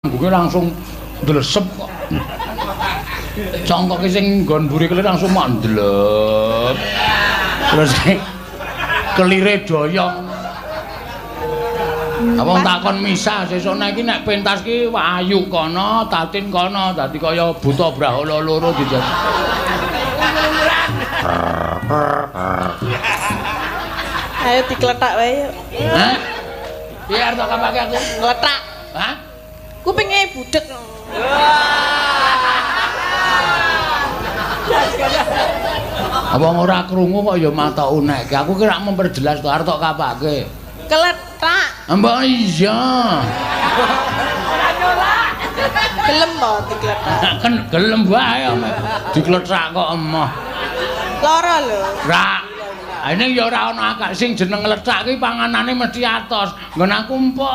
Manggunge langsung ndlesep kok. Congkoke sing nggon mburi kelir langsung mandlep. Terus kelire doyong. Wong takon misah sesuk nek iki nek pentas ki Ayu kono, Tatin kono, dadi kaya buta brahala loro dijajal. Ayo dikletak wae yuk. Hah? Piye arep tak kapake aku? Ngletak. Hah? Kupinge budhek. Wong ora krungu kok ya mata unekke. Aku ki rak memperjelas to arep tok kapake. Kletak. Mbok iya. Ora nyolak. Gelem to dikletak. Kan gelem wae dikletak kok emoh. Lara lho. Ra. Ini ya ora ana akak sing jeneng ngletak ki panganane mesti atos. Nggon aku empok.